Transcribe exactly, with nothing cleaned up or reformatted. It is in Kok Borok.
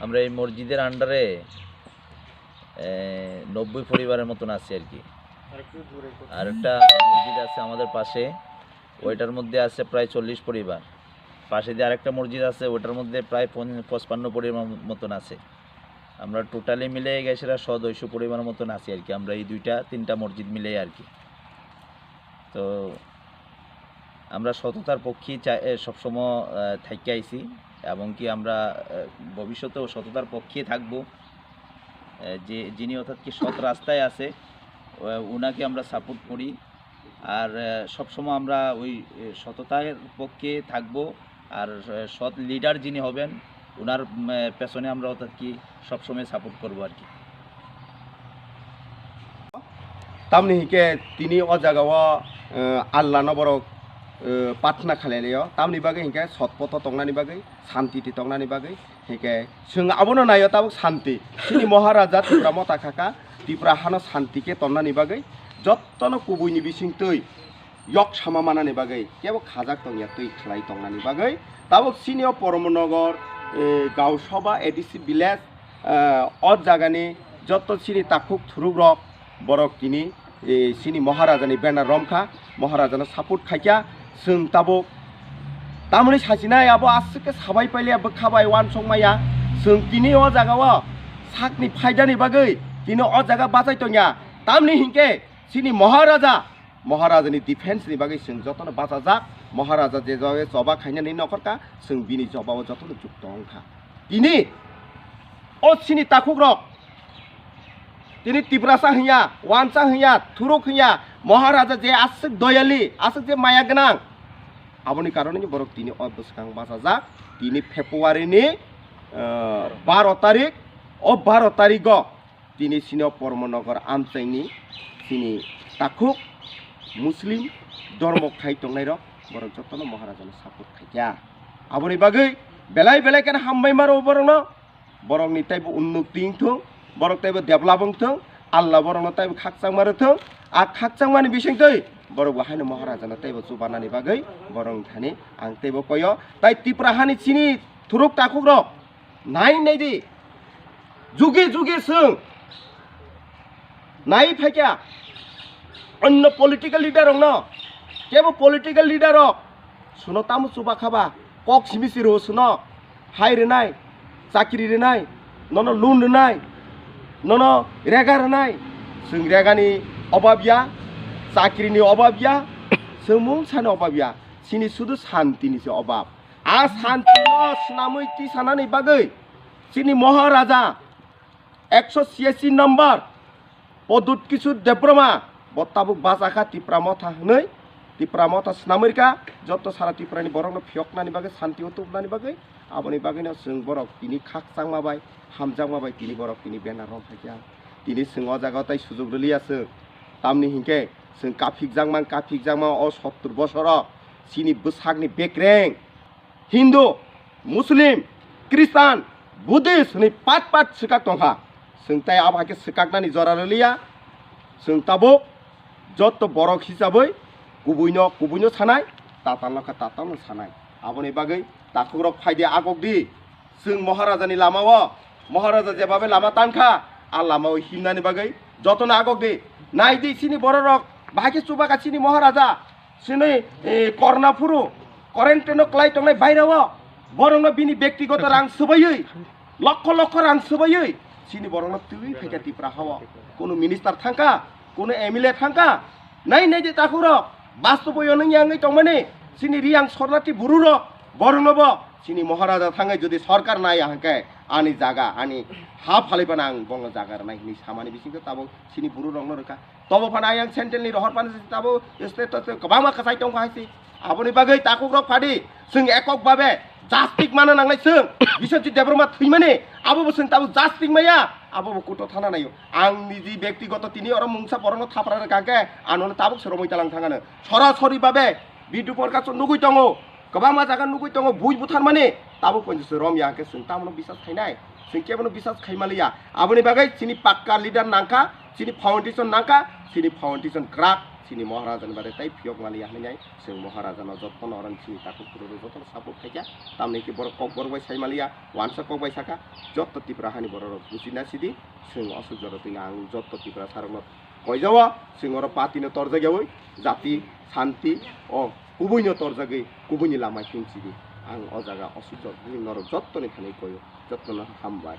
আমরা এই মসজিদের আন্ডারে নব্বই পরিবারের মতন আছি আর কি। আর একটা মসজিদ আছে আমাদের পাশে, ওইটার মধ্যে আছে প্রায় চল্লিশ পরিবার। পাশে দিয়ে আরেকটা মসজিদ আছে, ওটার মধ্যে প্রায় পঞ্চ- পঁচপান্ন পরিবার মতন আছে। আমরা টোটালি মিলে গেছে সদস্য পরিবার মতন আছি আর কি, আমরা এই দুইটা তিনটা মসজিদ মিলে আর কি। তো আমরা সততার পক্ষে চা- এ, সবসময় আহ, থাকি আইছি, এবং কি আমরা আহ, ভবিষ্যতেও সততার পক্ষে থাকবো। আহ, যে যিনি অর্থাৎ কি সৎ রাস্তায় আছে, আহ, ওনাকে আমরা সাপোর্ট করি। আর আহ, সবসময় আমরা ওই আহ, সততার পক্ষে থাকবো। আর আহ, সৎ লিডার যিনি হবেন, ওনার উম, আহ, পেছনে আমরা অর্থাৎ কি সবসময় সাপোর্ট করবো আর কি। Tamni hinkhe tini o jaga o, eh, Allah no borok, eh, pathna khalai laio. Tamni bagwi hinkhe sotpoto tongnani bagwi, santi ti tongnani bagwi. Hinkhe chwng abono naio tabuk santi. Chini Maharaja Tipra motha khaka, Tipra hano santi khe tonnani bagwi, jottono kubuini bisingtwi yok sama manani bagwi kebo khajak tongya twi khlai tongnani bagwi. Tabuk chini o Poromnogor, eh, Gausaba A D C village, eh, o jagani jotto chini takhuk thurukrok borok tini, eh, chini Maharajani banner romkha, Maharajano support khaikha, chwng tabuk tamoni sachinai abo aswk khe sabai paile bwkha bai uansuk maya, chwng tini o jaga o sakni phaidani bagwi tini o jaga bachai tongya, tamni hinkhe chini Maharaja, Maharajani defense ni bagwi chwng jotono bachajak, Maharaja je jaga choba khainani nokhorkha, chwng bini jobabo jotono jukto wngkha. Tini o chini takhukrok, tini Tiprasa hinya, Wansa hinya, Thuruk hinya, Maharaja je aswk doyali, aswk je maya gwnang, aboni karoneni borok tini o bwskang bachajak. Tini February ni, ah, baro tarik, o baro tarigo tini chini o Poromnogor amchaini chini takhuk Muslim dormo khai tongnairok borok jotono Maharajano support khaikha. Aboni bagwi belai belai kheno hambai maro borokno, borokni teibo unnoti wngthung, borok teibo develop wngthung, Allah borokno teibo khakchangma rwthung. A khakchangmani bisingtwi borok bo haino Maharajano teibo chubanani bagwi borokni thani ang teibo koyo. Tai Tipra hani chini thuruk takhukrok, nai nai di, juge juge chwng nai phaikha onno political leader rokno, kebo political leader rok suno tamo chuba khaba, kok simi si rw suno, hai rwnai, chakri rwnai, nono loan rwnai, nono rega rwnai, chwng regani obab ya, chakrini obab ya, chwng mungsani obab ya, chini sudu santini se obab. A santino swnamwi tisanani bagwi chini Maharaja ekso chiyasi number Pradyut Kishore Debbarma bo tabuk bachakha Tipra Motha hwnwi. Tipra Motha swnamwi rwkha joto sara Tiprani borokno phiyoknani bagwi, santio tubunani bagwi. Aboni bagwino chwng borok tini khakchangma bai, hamjakma bai tini borok tini banner rok phaikha. Tini chwng o jaga o tai sujuk rwliya chwng. Tamni hinkhe chwng kaphikjakma, kaphikjakma o sottor bosoro chini bwsakni bekreng Hindu, Muslim, Christian, Buddhist hwnwi pat pat swkak tongkha. Chwng tai abo hai khe swkaknani jora rwliya. Chwng tabuk jotto borok hisabwi kubuino kubuino sanai, tatalno khe tatalno sanai. Aboni bagwi takhukrok phaidi agokdi. Chwng Maharajani lamao, Maharaja jebabe lama tankha, a lamao himnani bagwi jotono agokdi. Naidi chini bororok, bahai khe chubakha chini Maharaja. Chini, eh, Korna phuru, quarantine-o kwlai tongnai bairao, borokno bini bektigoto rang swbaiwi, lokho lokho rang swbaiwi, chini borokno twiwi phaikha Tipra hao. Kunu minister thangkha, kunu M L A thangkha, nai nai di takhukrok, bastobo yonwng yangwi tongmani, chini Riyang Sornati bururok, boroknobo chini Maharaja thangwi jodi sorkar naiya hwnkhe ani jaga, ani ha phaliphano ang bono jaga rwnai hwnwi samani bisingtwi tabuk chini bururokno rwkha. Tobo phano ayang central ni rohor phano tabo state to kwbangma kwchai tongkha hai se. Aboni bagwi takhuk rok phadi chwng ekok babe justice mana nangnai chwng. Biswajit Debbarma thwimani abo bo chwng tabo justice maya, abo bo kuto thana naio. Ang niji bektigoto tini oro mungsa borokno thapra rwkha khe ano tabuk se romwi talang thangano. Sorasori babe Bidhu Prakash nugwi tongo. Kwbangma jaga nugwi tongo, bui butharmani, tabuk poito se romya hwnkhe chwng tamono bisas khainai? Chwng kebono bisas khaimaliya. Aboni bagwi chini pakka leader nangkha, chini foundation nangkha, chini foundation kwrak, chini Maharajani bare tai phiyok maliya hinwi nai, chwng Maharajano jotono oro chini takhuk phuru rok jotono support khaikha, tamni khe borok kokborok bai sai maliya, wansa kok bai sakha, joto Tipra hani borok rok buji na sidi, chwng aswk jora twino ang joto Tiprasa rokno koijao, chwng oro party no torjak yaui, jati, santi, o kubuino torjagwi, kubuini lama hinsidi, ang o jaga aswk jora norok jottoni thani koio, jottono hambai.